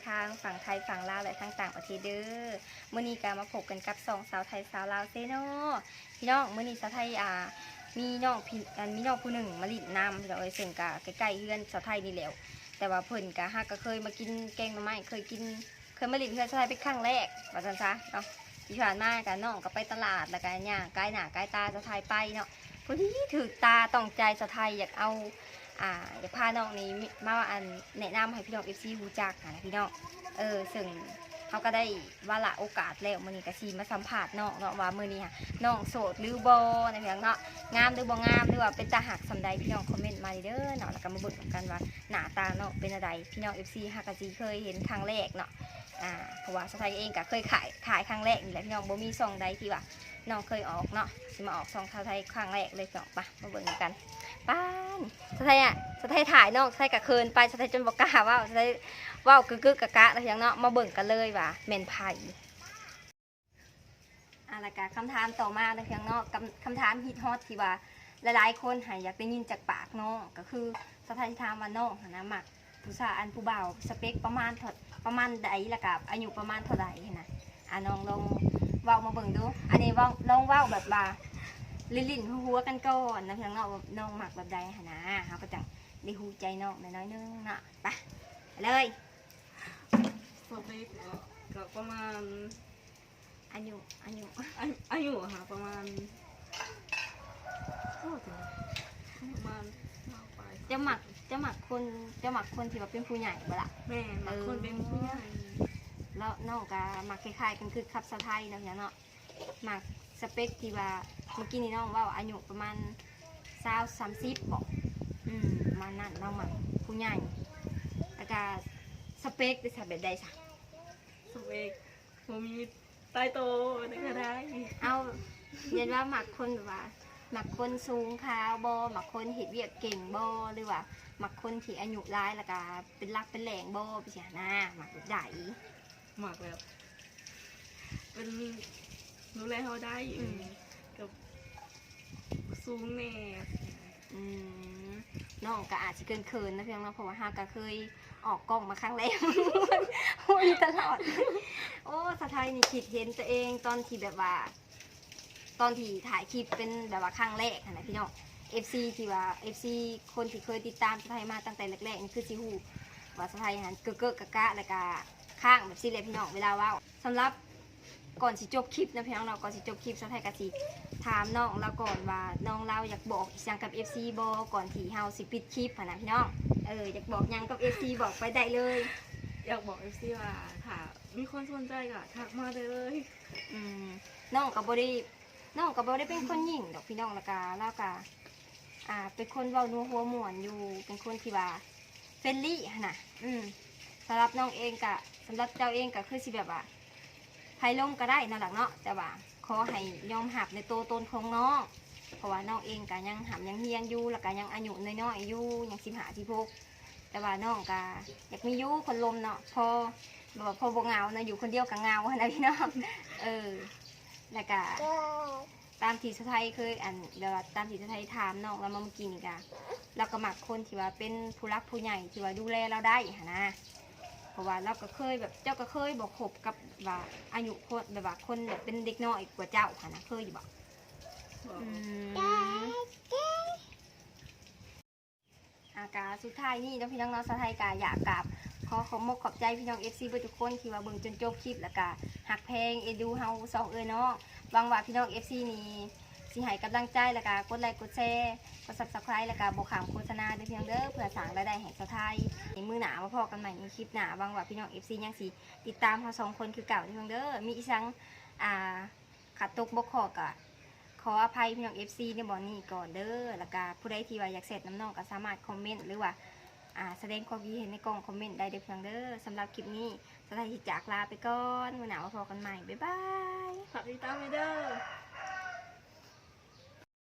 ທາງຝັ່ງໄທ ຝັ່ງລາວ ແລະ ທາງຕ່າງປະເທດເດີ. ມື້ນີ້ກໍມາພົບກັນກັບຊ່ອງສາວໄທສາວລາວເຊໂນ. ພີ່ນ້ອງ, ມື້ນີ້ສາວໄທ ອ່າ ມີນ້ອງພີ່ ອັນ ມີນ້ອງຜູ້ໜຶ່ງມາຫຼິ້ນນຳ ພີ່ນ້ອງເອີຍ, ເຊິ່ງກໍໃກ້ໆເຮືອນສາວໄທນີ້ແຫຼ້ວ, ແຕ່ວ່າເພິ່ນກໍ ຫາກໍເຄີຍມາກິນແກງໜໍ່ໄມ້ ເຄີຍກິນ ເຄີຍມາຫຼິ້ນເຮືອນສາວໄທເປັນຄັ້ງແລກ ວ່າຊັ້ນຊະເນາະ. ທີ່ຜ່ານມາກໍນ້ອງກໍໄປຕະຫຼາດ ແລ້ວກໍຍ່າງກາຍໜ້າກາຍຕາສາວໄທໄປເນາະ, ພໍດີຖືກຕາຕ້ອງໃຈສາວໄທ ຢາກເອົາ ອ່າ ຢາກພານ້ອງນີ້ມາ ອັນ ແນະນຳໃຫ້ພີ່ນ້ອງເອັຟຊີຮູ້ຈັກຫັ້ນນະພີ່ນ້ອງ. ເອີ ເຊິ່ງເຮົາກໍໄດ້ວາລະໂອກາດແລ້ວ, ມື້ນີ້ກໍຊິມາສຳພາດນ້ອງເນາະ ວ່າມື້ນີ້ຫັ້ນນ້ອງໂສດຫຼືບໍ່ນະພີ່ນ້ອງເນາະ, ງາມຫຼືບໍ່ງາມ ຫຼືວ່າເປັນຕາຮັກສ່ຳໃດ ພີ່ນ້ອງຄອມເມັນມາເດີເນາະ. ແລ້ວກໍມາເບິ່ງນຳກັນວ່າໜ້າຕານ້ອງເປັນແນວໃດ ພີ່ນ້ອງເອັຟຊີ ຫາກໍຊິເຄີຍເຫັນຄັ້ງແລກເນາະ. ອ່າ ເພາະວ່າສາວໄທເອງກໍເຄີຍຂາຍ ຂາຍຄັ້ງແລກນີ້ແຫຼະພີ່ນ້ອງ, ບໍ່ມີຊ່ອງໃດທີ່ວ່ານ້ອງເຄີຍອອກເນາະ, ຊິມາອອກຊ່ອງສາວໄທຄັ້ງແລກເລີຍພີ່ນ້ອງ. ໄປ ມາເບິ່ງນຳກັນ. ປ້າ ສາວໄທອະ ສາວໄທຖ່າຍນ້ອງ ສາວໄທກໍເຂີນໄປ, ສາວໄທຈົນບໍ່ກ້າເວົ້າ, ສາວໄທເວົ້າກຶກໆກະກະນະພີ່ນ້ອງເນາະ. ມາເບິ່ງກັນເລີຍວ່າແມ່ນໃຜ. ອ່າ ແລ້ວກະຄຳຖາມຕໍ່ມານະພີ່ນ້ອງເນາະ, ຄຳ ຄຳຖາມຮິດຮອດທີ່ວ່າຫຼາຍໆຄົນຫາຢາກໄດ້ຍິນຈາກປາກນ້ອງ ກໍຄືສາວໄທຊິຖາມວ່ານ້ອງຫັ້ນນະມັກ ຜູ້ຊາຍ ອັນ ຜູ້ບ່າວສະເປັກປະມານເທົ່າ ປະມານໃດ ແລ້ວກະອາຍຸປະມານເທົ່າໃດຫັ້ນນະ. ອ່າ ນ້ອງລອງເວົ້າມາເບິ່ງດູ. ອັນນີ້ເວົ້າ ລອງເວົ້າແບບວ່າຫຼິ້ນໆຫົວໆກັນກ່ອນນະພີ່ນ້ອງເນາະ, ວ່ານ້ອງມັກແບບໃດຫັ້ນນະ, ເຮົາກໍຈັ່ງໄດ້ຮູ້ໃຈນ້ອງແດ່ໜ້ອຍໜຶ່ງເນາະ. ໄປ ໄປເລີຍ. ສະເປັກເນາະ ກໍປະມານ ອາຍຸ ອາຍຸ ອາ ອາຍຸຫາປະມານ ເທົ່າໃດ ປະມານຊາວປາຍ. ເຈົ້າມັກ ເຈົ້າມັກຄົນ ເຈົ້າມັກຄົນທີ່ວ່າເປັນຜູ້ໃຫຍ່ບໍ່ລະ? ແມ່ນ ມັກຄົນເປັນຜູ້ໃຫຍ່. ເອີ ແລ້ວນ້ອງກໍມັກຄ້າຍໆກັນຄືກັບສາວໄທເນາະ ເນາະ, ມັກສະເປັກທີ່ວ່າ ເມື່ອກີ້ນີ້ນ້ອງເວົ້າອາຍຸປະມານຊາວ ສາມສິບບໍ? ອືມ ປະມານນັ້ນ ນ້ອງມັກຜູ້ໃຫຍ່. ແລ້ວກໍສະເປັກເດ ສະເປັກແບບໃດຊະ? ສະເປັກ ບໍ່ມີຕາຍໂຕ ແນວໃດກໍໄດ້. ເອົ້າ ແມ່ນວ່າມັກຄົນແບບວ່າ ມັກຄົນສູງຂາວບໍ? ມັກຄົນເຮັດວຽກເກັ່ງບໍ? ຫຼືວ່າມັກຄົນທີ່ອາຍຸຫຼາຍ ແລ້ວກະເປັນຫຼັກເປັນແຫຼ່ງບໍ? ຈັ່ງຊີ້ຫັ້ນນະ, ມັກແບບໃດ? ມັກແບບເປັນ ດູແລເຮົາໄດ້. ອືມ ແບບສູງແດ່. ອືມ ນ້ອງກໍອາດຊິເຂີນໆນະພີ່ນ້ອງເນາະ, ເພາະວ່າເຮົາກໍເຄີຍອອກກ້ອງມາຄັ້ງແລກ. ໂອ້ຍ ຕະຫຼອດ. ໂອ້ ສາວໄທນີ້ຄິດເຫັນຕົວເອງຕອນທີ່ແບບວ່າ ຕອນທີ່ຖ່າຍຄລິບເປັນແບບວ່າຄັ້ງແລກຫັ້ນນະພີ່ນ້ອງ. ເອັຟຊີ ທີ່ວ່າ ເອັຟຊີ ຄົນທີ່ເຄີຍຕິດຕາມສາວໄທມາຕັ້ງແຕ່ແລກໆນີ້ ຄືຊິຮູ້ວ່າສາວໄທຫັ້ນເກີະໆກະກະ ແລ້ວກະຄ້າງແບບຊີ້ແຫຼະພີ່ນ້ອງ ເວລາເວົ້າ. ສຳລັບ ກ່ອນຊິຈົບຄລິບນະພີ່ນ້ອງເນາະ, ກ່ອນຊິຈົບຄລິບ ສາວໄທກໍຊິຖາມນ້ອງລາວກ່ອນວ່າ ນ້ອງລາວຢາກບອກອີ່ຫຍັງກັບເອັຟຊີບໍ ກ່ອນທີ່ເຮົາຊິປິດຄລິບຫັ້ນນະພີ່ນ້ອງ. ເອີ ຢາກບອກຫຍັງກັບເອັຟຊີ ບອກໄປໄດ້ເລີຍ. ຢາກບອກເອັຟຊີວ່າ ຖ້າມີຄົນສົນໃຈກໍທັກມາໄດ້ເລີຍ. ອືມ ນ້ອງກໍບໍ່ໄດ້ ນ້ອງກໍບໍ່ໄດ້ເປັນຄົນຫຍິງດອກພີ່ນ້ອງ, ແລ້ວກໍລາວກໍ ອ່າ ເປັນຄົນເວົ້ານົວຫົວມ່ວນຢູ່ ເປັນຄົນທີ່ວ່າ friendly ຫັ້ນນະ. ອືມ ສຳລັບນ້ອງເອງກະ ສຳລັບເຈົ້າເອງກະຄືຊິແບບວ່າ ໃຜລົມກໍໄດ້ນັ້ນແຫຼະເນາະ, ແຕ່ວ່າຂໍໃຫ້ຍອມຮັບໃນໂຕຕົນຂອງນ້ອງ, ເພາະວ່ານ້ອງເອງກະຍັງຮ່ຳຍັງຮຽນຢູ່ ແລ້ວກະຍັງອາຍຸນ້ອຍໆຢູ່ ຍັງສິບຫ້າ ສິບຫົກ. ແຕ່ວ່ານ້ອງກະຢາກມີຢູ່ຄົນລົມເນາະ, ພໍ ແບບວ່າພໍບໍ່ເຫງົາເນາະ, ຢູ່ຄົນດຽວກໍເຫງົາຫັ້ນນະພີ່ນ້ອງ. ເອີ ແລ້ວກະ ຕາມທີ່ສາວໄທເຄີຍ ອັນ ແບບວ່າຕາມທີ່ສາວໄທຖາມນ້ອງລາວມາເມື່ອກີ້ນີ້ກະ ລາວກໍມັກຄົນທີ່ວ່າເປັນຜູ້ຫຼັກຜູ້ໃຫຍ່ທີ່ວ່າດູແລລາວໄດ້ຫັ້ນນະ, ເພາະວ່າລາວກໍເຄີຍແບບ ເຈົ້າກໍເຄີຍບໍ່ຄົບກັບວ່າອາຍຸຄົນ ແບບວ່າຄົນແບບເປັນເດັກນ້ອຍກວ່າເຈົ້າຫັ້ນນະ, ເຄີຍຢູ່ບໍ່? ບໍ່. ອືມ. ອາ ກະສຸດທ້າຍນີ້ເນາະພີ່ນ້ອງເນາະ, ສາວໄທກະຢາກກາບຂໍຂອບມົກຂອບໃຈພີ່ນ້ອງເອັຟຊີເບິດທຸກຄົນທີ່ວ່າເບິ່ງຈົນຈົບຄລິບ ແລ້ວກະຮັກແພງເອັນດູເຮົາສອງເອື້ອຍນ້ອງ. ຫວັງວ່າພີ່ນ້ອງເອັຟຊີນີ້ຊິໃຫ້ກຳລັງໃຈ ແລ້ວກະກົດໄລກົດແຊ ກົດ Subscribe ແລ້ວກະບໍ່ຂ້າມໂຄສະນາເດີພີ່ນ້ອງເດີ ເພື່ອສ້າງລາຍໄດ້ໃຫ້ສາວໄທ. ໃນມື້ໜ້າມາພໍ້ກັນໃໝ່ໃນຄລິບໜ້າ, ຫວັງວ່າພີ່ນ້ອງເອັຟຊີຍັງຊິຕິດຕາມເຮົາສອງຄົນຄືເກົ່າເດີພີ່ນ້ອງເດີ. ມີອີ່ຫຍັງ ອ່າ ຂາດຕົກບົກຜ່ອງກະ ຂໍອະໄພພີ່ນ້ອງເອັຟຊີໃນບ່ອນນີ້ກ່ອນເດີ. ແລ້ວກະຜູ້ໃດທີ່ວ່າຢາກແຊັດນຳນ້ອງກະສາມາດຄອມເມັນ ຫຼືວ່າ ອ່າ ສະແດງຄວາມຄິດເຫັນໃນກ່ອງຄອມເມັນໄດ້ເດີພີ່ນ້ອງເດີ. ສຳລັບຄລິບນີ້ ສາວໄທຊິຈາກລາໄປກ່ອນ, ມື້ໜ້າມາພໍ້ກັນໃໝ່. ບາຍບາຍ. ຝາກຕິດຕາມແດ່ເດີ.